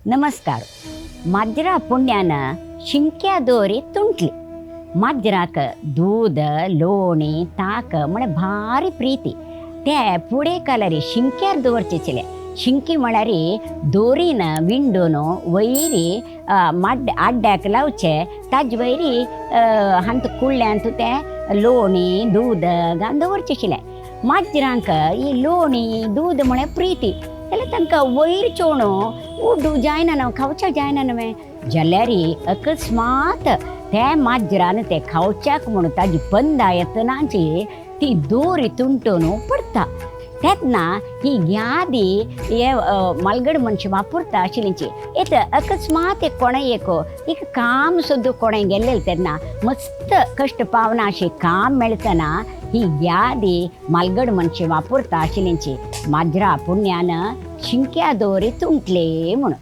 नमस्कार. माजरा पुण्यान शिंक्या दोरी तुंटली. माजराक दूद, लोणी, ताक म्हळ्यार भारी प्रीती. ते पुडे कलरी शिंक्यार दवरचे चिले. शिंकी म्हळ्यार दोरीन विंडून वयरी माड आड्ड्याक लावचे, ताजे वयरी हांत कुळ्यांत ते लोणी दूद घालून दवरचे आशिल्ले. माजरांक ही लोणी दूद म्हळ्यार प्रीती. जाल्यार तांकां वयर चोणो उड्डू जायना न्हू, खावच्या जायना न्हय. जाल्यार अकस्मात ते माजरान ते खावच्याक म्हणून ताजी पंदा येतनाची ती दोरी तुंटून पडटा. तेन्ना ही यादी हे मालगड मनशां वापरता आशिल्लीची. येत अकस्मात एक कोणें एक एक काम सुद्दां कोणें गेल्लें तेन्ना मस्त कश्ट पावना अशें काम मेळटना ही यादी मालगड मनशां वापरता आशिल्लीची. माजरा पुण्यान शिंक्या दोरी तुंटले म्हणून.